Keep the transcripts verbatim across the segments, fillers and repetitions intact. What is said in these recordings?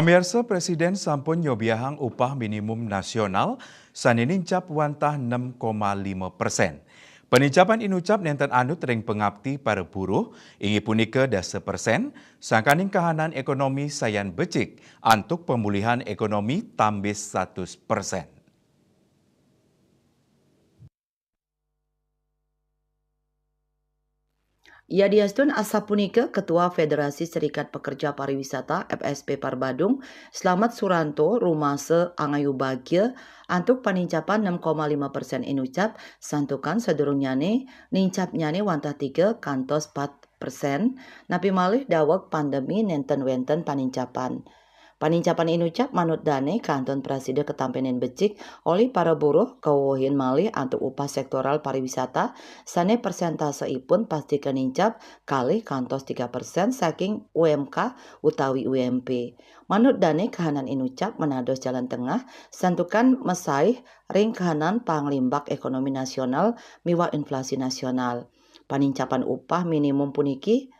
Pamirsa, Presiden sampun nyobiahang upah minimum nasional sane nincap wantah enam koma lima persen. Panincapan inucap nenten anut ring pangapti para buruh, inggih punika dasa persen, sangkaning kahanan ekonomi sayan becik antuk pemulihan ekonomi tambis satus persen. Yadiastun asapunika, Ketua Federasi Serikat Pekerja Pariwisata, F S P, Parbadung, Slamet Suranto, rumasa angayu bagia antuk panincapan enam koma lima persen inucap, santukan sadurungnyane nincapnyane wantah tiga kantos pat persen, napi malih daweg pandemi nenten wenten panincapan. Panincapan inucap manut dane kantun prasida katampenin becik olih para buruh, kawewehin malih antuk upah sektoral pariwisata sane persentaseipun pastika nincap kalih kantos tiga persen saking U M K utawi U M P. Manut dane kahanan inucap manados jalan tengah, santukan masaih ring kahanan panglimbak ekonomi nasional miwah inflasi nasional. Panincapan upah minimum puniki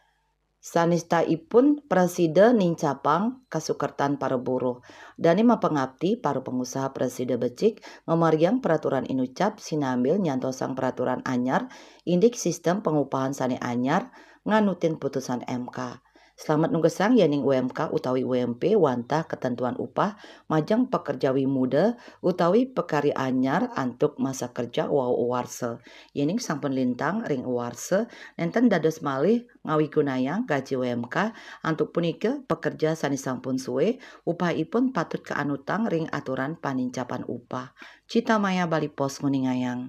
sanistaipun prasida nincapang kasukertan para buruh. Dane mapangapti para pangusaha prasida becik ngamargiang peraturan inucap sinambil nyantosang peraturan anyar indik sistem pangupahan sane anyar nganutin putusan M K. Slamet nugesang yening U M K utawi U M P wantah ketentuan upah majeng pakerja wimuda utawi pakarya anyar antuk masa kerja wau warsa. Yening sampun lintang ring warsa, nenten dados malih ngawigunayang gaji U M K, antuk punika pakerja sane sampun suwe upahipun patut kaanutang ring aturan panincapan upah. Cita Maya, Bali Post, nguningayang.